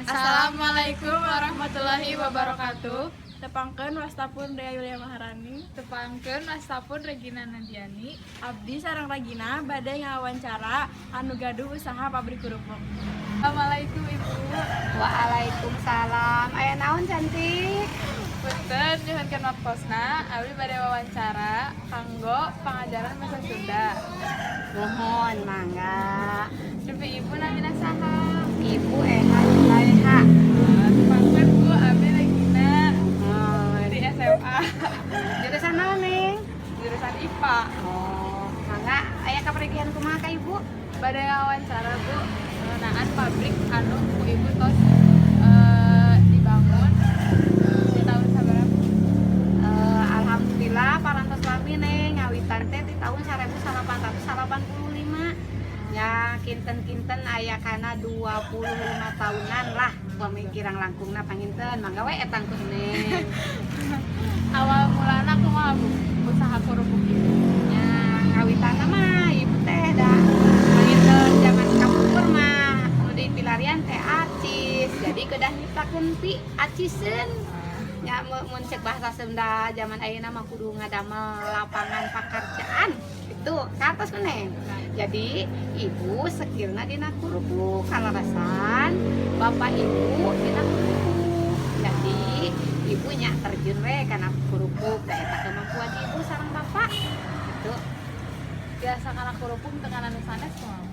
Assalamualaikum warahmatullahi wabarakatuh. Tepangkeun, wasta pun Dea Yulia Maharani. Tepangkeun, wasta pun Regina Nadiani. Abdi sareng Regina bade ngawawancara anu gaduh usaha pabrik kerupuk. Assalamualaikum, Ibu. Waalaikumsalam. Aya naon, cantik? Punten, nyuhunkeun waktosna, abdi bade wawancara kanggo pangajaran bahasa Sunda. Muhun, mangga. Dupi Ibu namina saha? Ibu Eha Juleha. Tepangkeun, Bu, abdi Regina Muhun. Di SMA. Jurusan naon, Neng? Jurusan IPA. Oh, mangga, aya kapergian kumaha ka Ibu? Bade wawancara, Bu, ngeunaan pabrik anu ku Ibu tos dibangun di tahun sabaraha? Alhamdulillah parantos lami, Neng, ngawitan teh di tahun 1885. Ya, kinten-kinten aya kana 25 tahunan lah upami kirang langkungna panginten. Mangga we etang ku Neng. Awal mulana kumaha, Bu, usaha kerupuk Ibu? Ya, ngawitanna mah ibu teh da panginten zaman kapungkur mah nu dipilarian teh acis, jadi kedah nyiptakeun pi aciseun nya. Mun cek bahasa Sunda zaman ayeuna mah kudu ngadamel lapangan pakarjaan itu ka atas, Neng. Jadi ibu skillna dina kerupuk, kaleresan bapak ibu dina kerupuk, jadi ibunya terjun we kana kerupuk, da eta kemampuan ibu sareng bapak gitu. Biasa kana kerupuk teu kana nu sanes kumaha?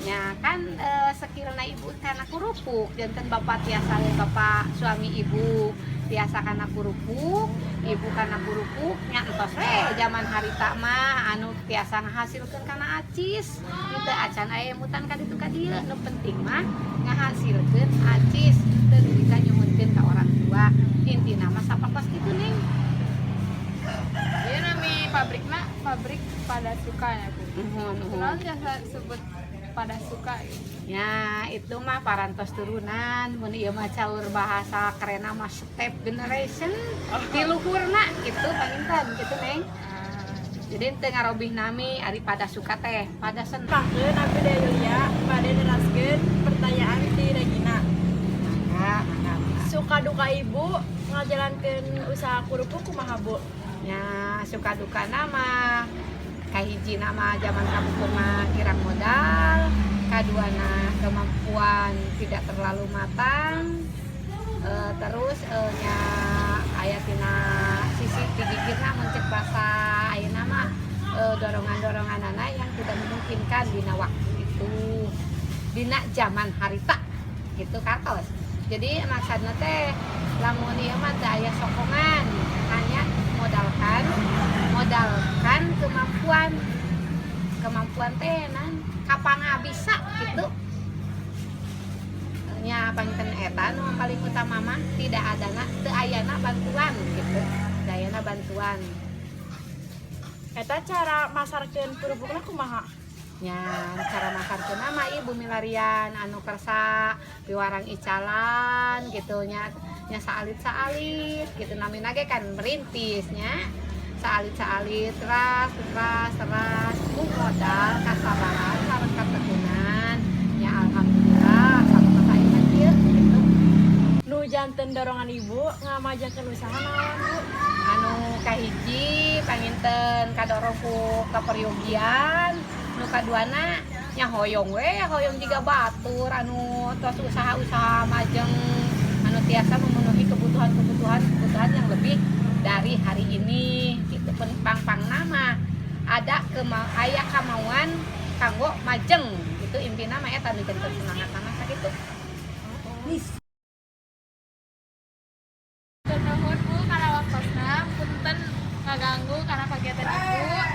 Ya kan, skillna ibu kana kerupuk, janten bapak tiasa, bapak suami ibu tiasa kana kerupuk, ibu kana kerupuk. Nya entos we zaman harita mah anu tiasa ngahasilkeun kana acis teu acan aya emutan ka ditu ka dieu. Nu penting mah ngahasilkeun acis, teu bisa nyuhunkeun ka orang tua, intina mah sapertos kitu, Neng. Ieu nami pabrikna pabrik Padasuka ya, Bu? Muhun, muhun. Kunaon jasa sebut Padasuka gitu? Ya, itu mah parantos turunan, mun ieu mah caur bahasa kerenna mah step generation ti luhurna gitu panginten gitu, Neng. Jadi teu ngarobih nami ari Padasuka teh, pada sen. Tepangkeun, abdi Dea Yulia bade neraskeun pertanyaan ti Regina. Mangga, mangga. Suka duka ibu ngajalankeun usaha kerupuk kumaha, Bu? Ya, suka duka mah kahiji nama zaman kapungkur mah kirang modal, kaduana kemampuan tidak terlalu matang. Terus nya aya tina sisi tigigirna, mun cek bahasa ayeuna mah dorongan-doronganana yang tidak memungkinkan dina waktu itu, dina zaman harita gitu kartos. Jadi maksudna teh lamun ieu mah teu aya sokongan, hanya modalkan modalkan kemampuan, kemampuan teh nan kapanga bisa gitu nya. Panginten eta nu paling utama mah tidak adana, teu ayana bantuan gitu, teu ayana bantuan. Eta cara masarkeun kerupukna kumaha? Nya, cara masarkeun mah ibu milarian anu kersa piwarang icalan gitu nya, nya saalit-saalit gitu, namina ge kan merintis nya, saalit-saalit teras teras teras ku modal kasabaran sareng ketekunan. Ya, alhamdulillah sampai ayeuna kieu gitu. Nu janten dorongan ibu ngamajakeun usaha naon, Bu? Anu kahiji panginten kadorong ku kaperyogian, nu kaduana nya hoyong we, hoyong jiga batur anu tos usaha-usaha majeng anu tiasa memenuhi kebutuhan-kebutuhan kebutuhan yang lebih dari hari ini gitu. Pang-pang nama ada aya kemauan kanggo majeng gitu, intina mah eta nu janten semangat mah sakitu. Nuhun, Bu, kana waktosna, punten ngaganggu kana kegiatan Ibu.